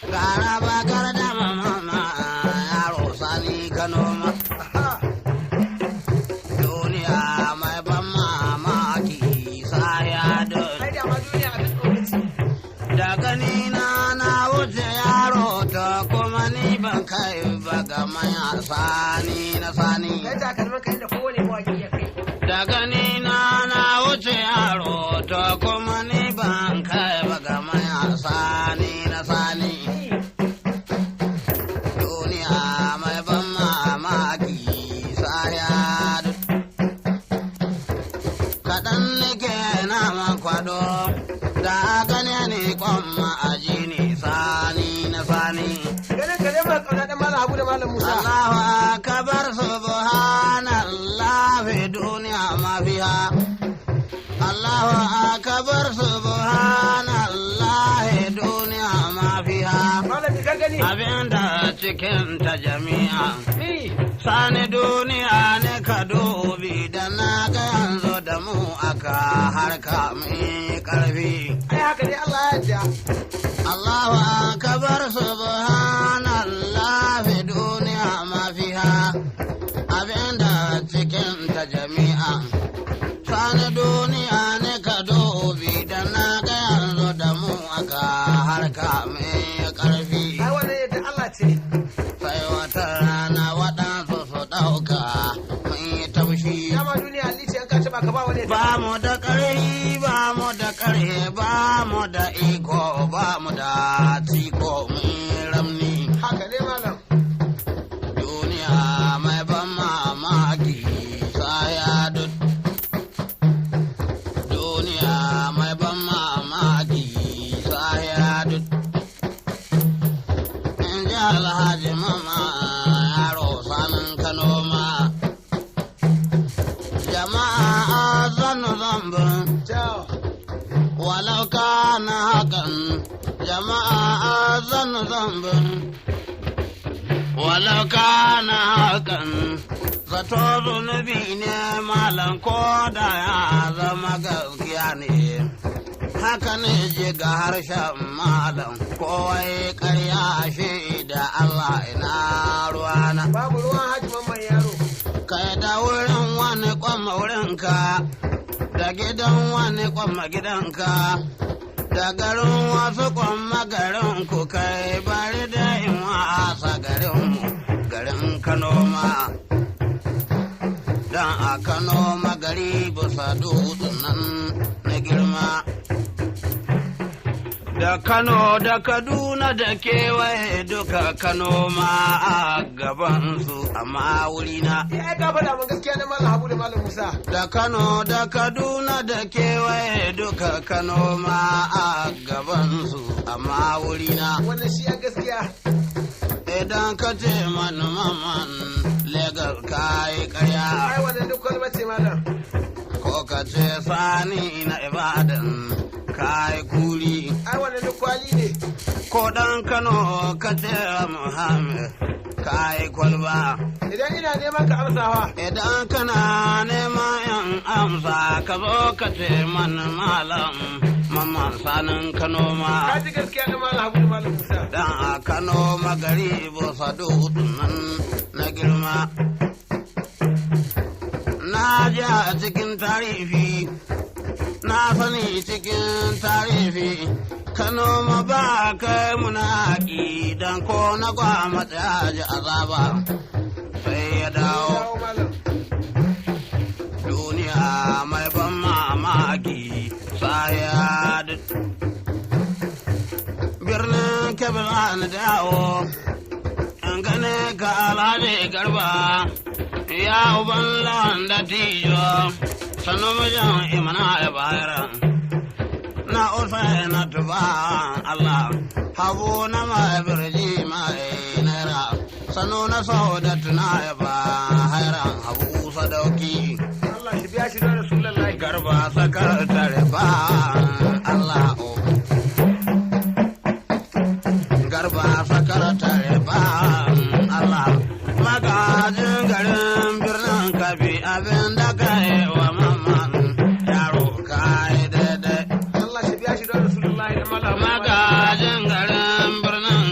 Gara bakar da mama yaro Sani Kano ma. Duniya mai ban mamaki saya Ai da ma duniya abin tsoro ce. Da gani na na wuce yaro ta kuma ni ban kai ba ga manya Sani na Sani. Kai takalmin ka inda kowane mawaki ya kai. Da gani na na wuce yaro ta kuma ni ban kai ba ga manya Sani na Sani. Duniya mai ban mamaki saya kaɗan nake naman kwado da gane ne kwamma aji ne Sani na Sani. Ganin ka dai ma kauna dan Malam Habu da Malam Musa. Allahu akbar, subhanallah, fi duniya ma fiha. Allahu akbar, subhanallah, duniya ma fiha. Malam, ka gani. Abinda cikin ta jami'a. Ni. Sani duniya ne ka dubi da na ga yanzu da mu aka harka mai karfi. Ai haka dai Allah ya yarda. Allahu akbar, subhanallah, fi duniya ma fiha. Abinda cikin ta jami'a. Sani duniya ne ka dubi da na ga yanzu da mu aka harka mai karfi. Ai wannan yadda Allah ce. Sai wata rana waɗansu su ɗauka mun yi taushi. Dama duniya Allah ce an ka taba ka ba wani. Ba mu da ƙarfi, ba mu da ƙarfi, ba mu da iko, ba mu da ciko, mun yi ramni. Haka ne, malam. Duniya mai ban mamaki saya duk. Duniya mai ban mamaki saya duk. In ji Alhaji Mama Yaro Sanin Kano ma. Jama'a zanu zambin. Ciao. Walau kana hakan, jama'a zan zambin, walau kana hakan, zato zunubi ne malam, ko da ya zama gaskiya ne, haka ne ji ga harshen malam, kowai karya shi da Allah ina ruwana. Babu ruwan Haji Mamman Yaro. Kai da wurin wani kwamma wurinka, da gidan wani kwamma gidanka, da garin wasu kwamma garin ku. Kai bari da in wasa garinmu, garin Kano ma, dan a Kano magari bisa dutsen nan na girma. Da Kano da Kaduna da kewaye duka, Kano ma a gabansu amma wurina. Eh, ai ka faɗa mun gaskiya na Malam Habu da Malam Musa. Da Kano da Kaduna da kewaye duka, Kano ma a gabansu amma wurina. Wannan shi an gaskiya. Idan ka ce mani maman Legas, ka yi karya. Ai wannan duk kwalba ce, malam. Ko ka ce Sani na Ibadan, ka yi kuri. Ai wannan duk kwali ne. Ko dan Kano ka ce Muhammad, ka yi kwalba. Idan ina neman ka amsawa. Idan kana neman yan amsa, ka zo ka ce mana malam Mamman Sanin Kano ma. Ka ji gaskiya na Malam Habu da Malam Musa. Dan a Kano magari busa nan na girma. Na ji a cikin tarihi, na sani cikin tarihi, Kano ma ba kai munaki dan ko na gwamnati ji azaba sai ya dawo. Dawo, malam. Duniya mai ban mamaki saya birnin Kebbi na dawo in gane ka Alhaji Garba ya uban lawan da tijo sanu mijin imana ya bayar na usa na tuba Allah habu na mai birji mai naira sanu na sau da tuna ya ba hairan habu sadauki. Allah shi biya shi don Rasulullahi. Garba sakar tare ba Allah o Garba sakar tare ba Allah magajin garin birnin Kabi, abin da ka yi wa Mamman Yaro ka yi daidai. Allah shi biya shi don Rasulullahi da Malam. Magajin garin birnin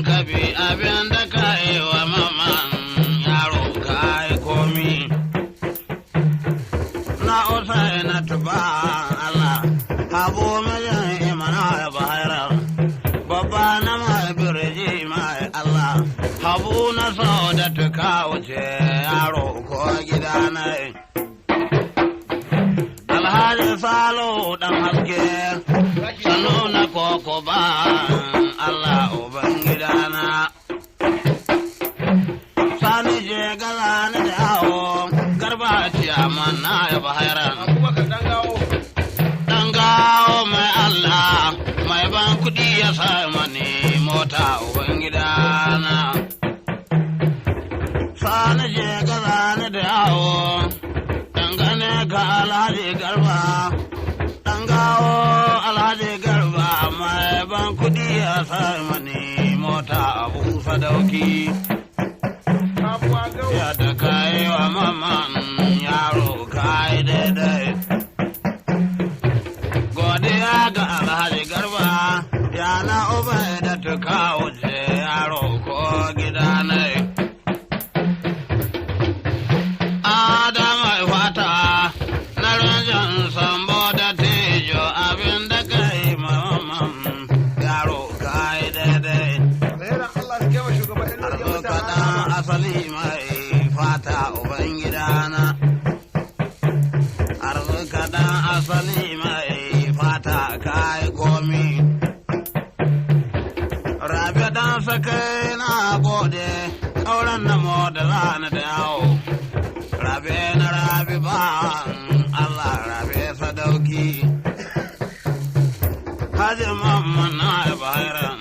gida na. Alhaji Salo dan haske, sanu na koko ba Allah uban gidana. Sani je gaza ni da yawo, garba ciyaman na ya bahairan. Abubakar dan gawo. Dan gawo mai Allah, mai ban kudi ya sa mani mota ubangidana. Sani je gaza ni da yawo, dangane ga Alhaji Garba. Dan gawo Alhaji Garba mai ban kudi ya sa mani mota Abu Sadauki. Sabuwa gawo. Ya da kai wa maman yaro kai daidai. Godiya ga Alhaji Garba, ya na uba da tuka wuce yaro ko gida ne. Adama fata na ranjan sambo da tejo abin da kai maman yaro kai daidai. Alherin Allah su kewa shugaban yan lori Kaɗan mutane. Asali mai fata ubangidana. Arzika ɗan asali mai fata kai komi. Rabi ɗan sakai na gode, ƙauren na da zana da yawo. Rabi na rabi ba Allah rabi sadauki. Haji mamman na bahiran.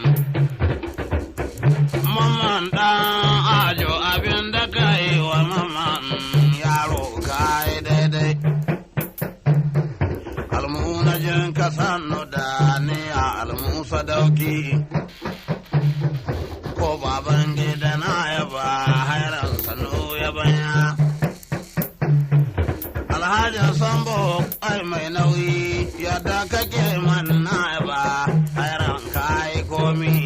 Mamman ɗan ajo abin da ka yi wa mamman yaro ka yi daidai. Almuna jin ka sannu da niya almu sadauki. Ko baban gida na yaba hairan sannu ya banya. Alhajin Sambo ai mai nauyi yadda kake man na yaba hairan ka yi komi.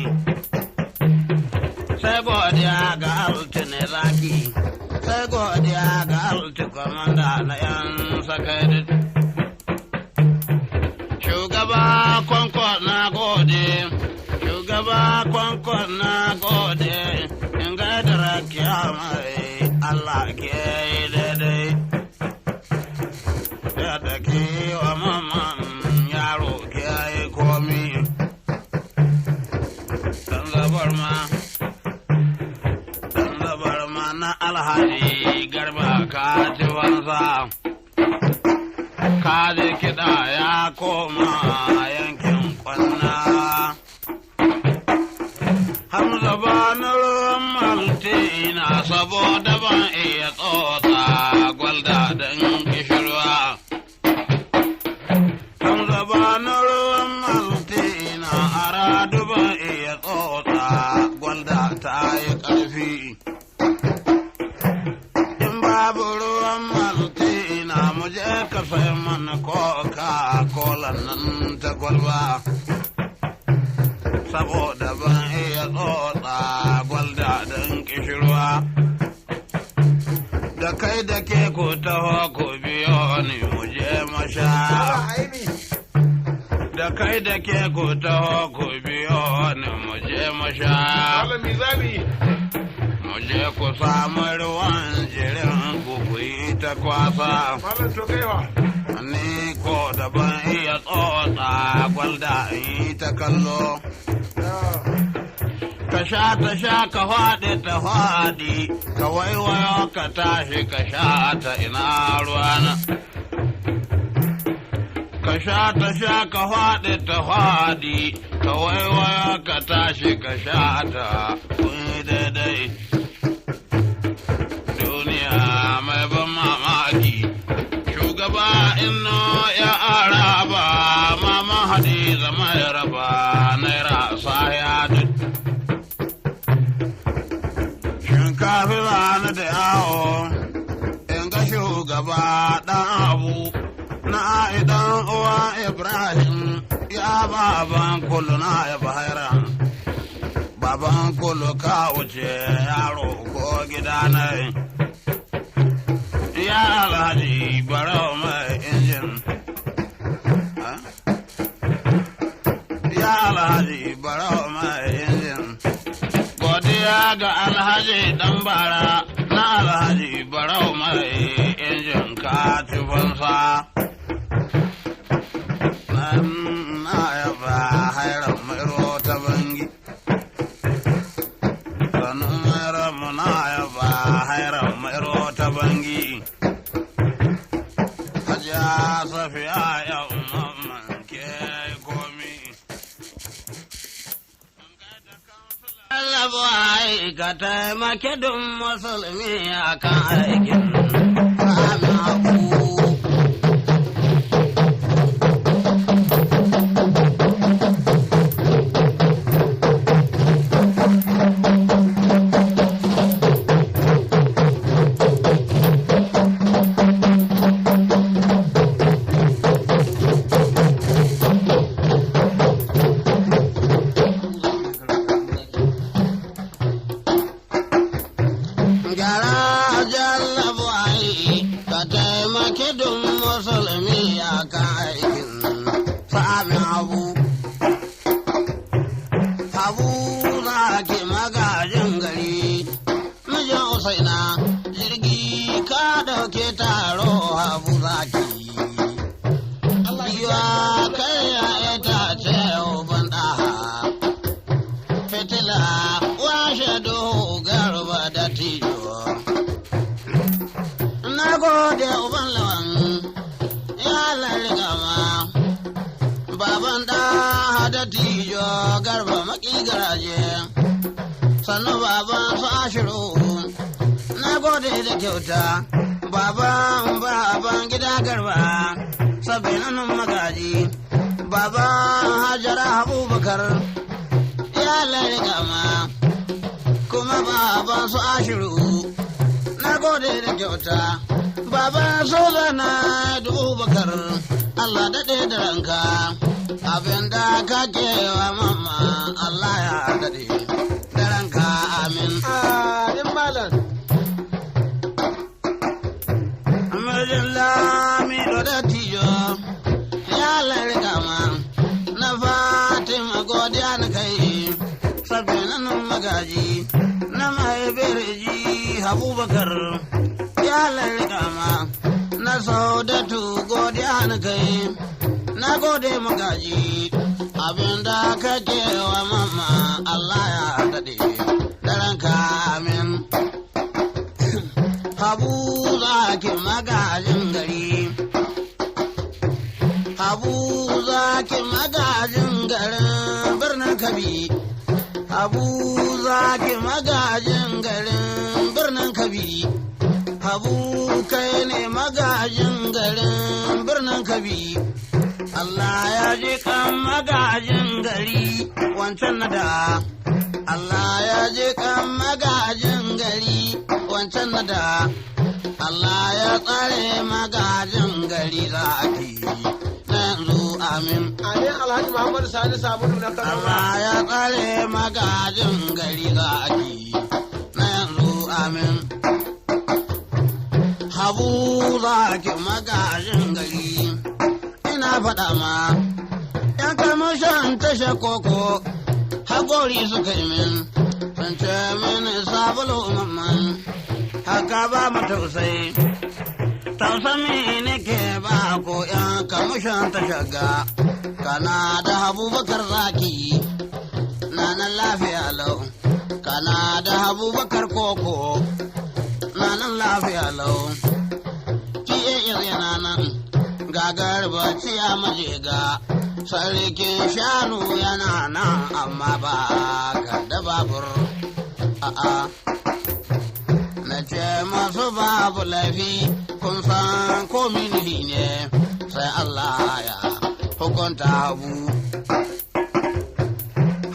Sai godiya ga altine zaki, sai godiya ga alti kwamanda na yan sakairit. Shugaba kwankwa na gode, shugaba kwankwa na gode, in gaida rakiya mai Allah ke yi daidai. Yadda ke wa mamman yaro ke yi komi. Dan zabar ma. Zabar mana Alhaji Garba ka ci wansa. Ka ji kiɗa ya koma yankin kwanna. Hamza ba na ruwan maltina saboda ban iya tsotsa gwalda don kishirwa. Hamza ba na ruwan maltina aradu ban iya tsotsa gwalda ta yi ƙarfi. In babu ruwan maltina mu je ka sai mana coca cola nan ta kwalba. Saboda ban iya tsotsa gwalda don kishirwa. Da kai da ke ku taho ku biyo ni mu je masha. Allah a yi mi. Da kai da ke ku taho ku biyo ni mu je masha. Malam mi za mu yi? Mu je ku samu ruwan jirin ku ku yi ta kwasa. Malam to kaiwa. Ni ko da ban iya tsotsa gwalda in yi ta kallo. Ka sha ta sha ka faɗi ta faɗi, ka waiwayo ka tashi ka sha ta ina ruwana. Ka sha ta sha ka faɗi ta faɗi, ka waiwayo ka tashi ka sha ta kun yi daidai. Duniya mai ban mamaki, shugaba inno ya araba, mama Hadiza mai raba, naira saya duk. Shinkafi rana da yawo, in ga shugaba ɗan abu, na idan uwa Ibrahim ya baban kulu na ya bahairan. Baban kulu ka wuce yaro ko gida na. Ya Alhaji Barau mai injin. Ha? Ya Alhaji Barau mai injin. Godiya ga Alhaji Ɗanbara na Alhaji Barau mai ka ci fansa. Nan na yaba hairan mairo ta bangi. Sannu mairon mu na yaba hairan mairo ta bangi. Hajiya Safiya ya mamman ke komi. Allah bai ka taimake duk musulmi akan aikin sami haku. Gyara jallabu ai ka taimake duk musulmi akan aikin sami habu. Habu za ki magajin gari, mijin Usaina jirgi ka ɗauke taro habu zaki. Allah shi Yiwa kai ya itace uban ɗaha. Fitila washe duhu garba da tijo. Na gode uban lawan ya lalgama. Baban ɗaha da tijo garba maki garaje. Sannu baban su ashiru. Na gode da kyauta. Baban baban gida garba. Sabbin magaji. Baban Hajara Abubakar. Ya lalgama. Kuma baban su ashiru. Na gode da kyauta. Baban su zana Abubakar. Allah daɗe da ranka. Abin da kake wa mama Allah ya daɗe da ranka amin. Amin malam. Mijin lamido da tijo ya largama na Fatima godiya na kai sabbin nan magaji na mai birji Abubakar ya largama na Saudatu godiya na kai na gode magaji abinda kake wa mama Allah ya daɗe da ranka amin. Habu zaki magajin gari. Habu zaki magajin garin birnin Kabi. Habu zaki magajin garin birnin Kabi. Habu kai ne magajin garin birnin Kabi. Allah ya ji kan magajin gari wancan na da. Allah ya ji kan magajin gari wancan na da. Allah ya tsare magajin gari zaki na yanzu amin. Amin Alhaji Muhammadu Sani Sabulu na Kano. Allah ya tsare magajin gari zaki na yanzu amin. Habu zaki magajin gari ina faɗa ma ‘yan kamashin tasha koko haƙori suka yi min sun ce mini sabulu mamman haka ba mu tausayi. Tausami nake ba ko ‘yan kamashin tasha ga kana da Abubakar zaki na nan lafiya lau kana da Abubakar koko na nan lafiya lau PAS yana nan gagar baciya majega sarkin shanu yana nan amma ba ka da babur a'a na ce masu babu laifi kun san ko mini ne sai Allah ya hukunta habu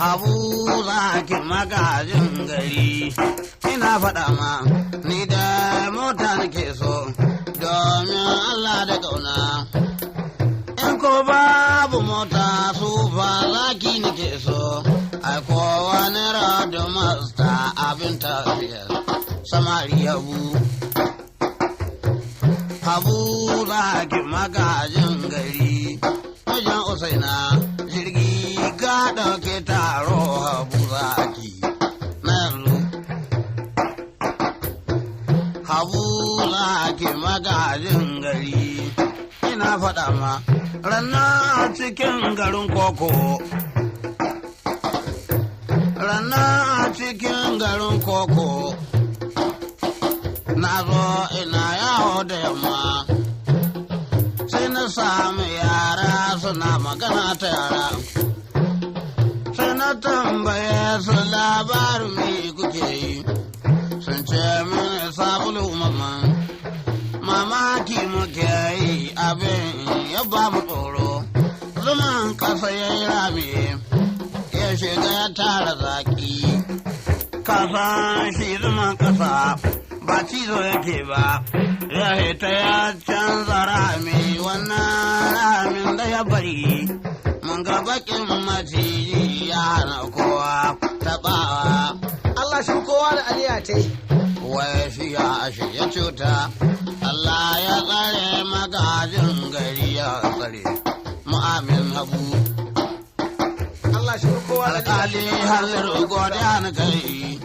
habu zaki magajin gari ina faɗa ma ni da mota nake so domin Allah da ƙauna in ko babu mota su fa zaki nake so ai kowa naira da masta abin tafiya samari habu habu zaki magajin gari wajen usaina jirgi ka ɗauke taro habu zaki na yanzu habu zaki magajin gari. faɗa ma, ranna cikin garin koko. Ranna cikin garin koko. Na zo ina yawo da yamma. Sai na sami yara suna magana ta yara. Sai na tambaye su labarin me kuke yi. Sun ce mini sabulu mamman. Mamaki muke yi abin ya ba mu tsoro. Zuman kasa ya yi rami ya shiga ya tara zaki. Kasan shi zuman kasa ba cizo yake ba. Ya hita ya canza rami wannan ramin da ya bari. Mun ga bakin maciji ya hana kowa taɓawa. Allah shi kowa da aniya ta yi. Wai shi ya shirya cuta, Allah ya tsare magajin gari ya tsare mu'amin habu. Allah shi kowa da Alƙali halliru godiya na kai.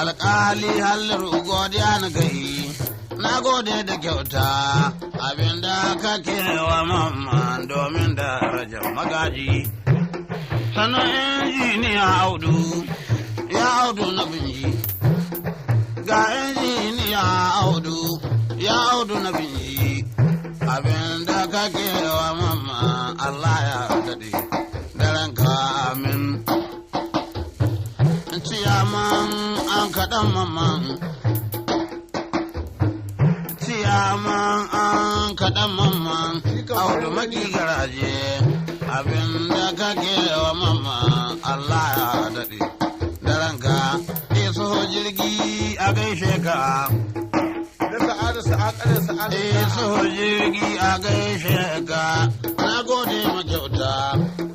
Alƙali halliru godiya na kai. Na gode da kyauta abinda kake wa mamman domin darajar magaji. Sannan injiniya Audu, ya Audu na binji. Ga injiniya Audu, ya Audu na binji. Abinda kake wa mamman Allah ya daɗe, daren ka amin. Ciyaman an kaɗan mamman. Ciyaman an kaɗan mamman. Audu maki garaje. Abinda kake wa mamman Allah ya daɗe, daren ka. Iso jirgi a gaishe ka. Da sa'adu sa'akarin sa'adu. Iso jirgi a gaishe ka. Na gode ma kyauta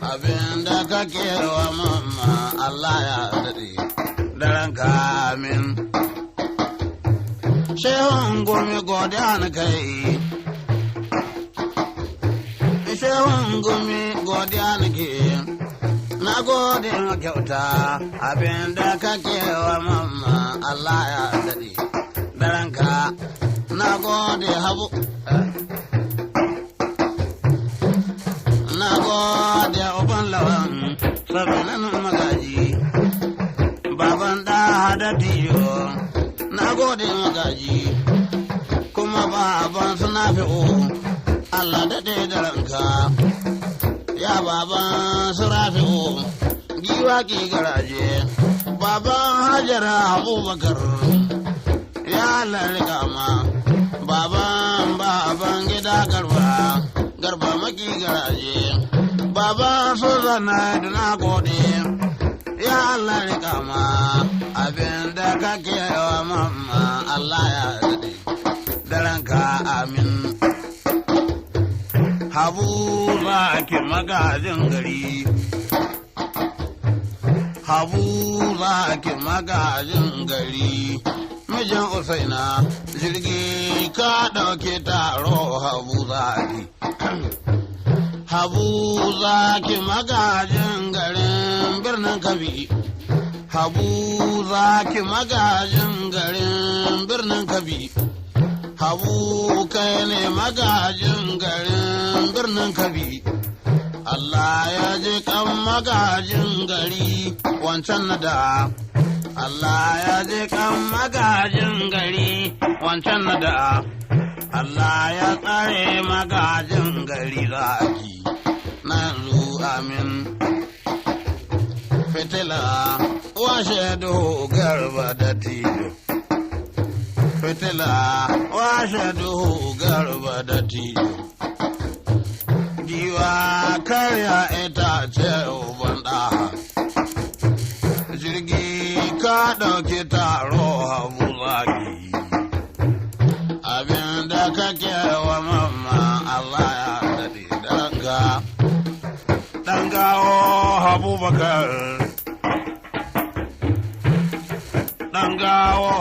abinda kake wa mamma Allah ya daɗe daren ka amin. Shehun gumi godiya na kai. Shehun gumi godiya na ke. Na gode ma kyauta abinda kake wa mamma Allah ya daɗe daren ka. Na gode habu. Na gode uban lawan sabinan magaji. Baban da da tiyo. Na gode magaji. Kuma baban suna fi'o. Allah daɗe da ranka. Ya baban su rafi'o. Giwa ki garaje. Baban Hajara Abubakar. Ya lalika ma. Baban baban gida garba. Garba maki garaje. Baban Suzana da na gode. Ya Allah rika ma abin da kake wa mamma Allah ya daɗe. Daren ka amin. Habu zaki magajin gari. Habu zaki magajin gari. Mijin Usaina jirgi ka ɗauke taro habu zaki. Habu zaki magajin garin birnin Kabi. Habu zaki magajin garin birnin Kabi. Habu kai ne magajin garin birnin Kabi. Allah ya ji kan magajin gari wancan na da. Allah ya ji kan magajin gari wancan na da. Allah ya tsare magajin gari zaki na yanzu amin. Fitila washe duhu garba da tijo. Fitila washe duhu garba da tijo. Giwa karya itace uban ɗa. Jirgi ka ɗauki taro habu zaki. Abin da kake wa mamma Allah ya daɗe danga. Ɗan gawo Abubakar. Ɗan gawo.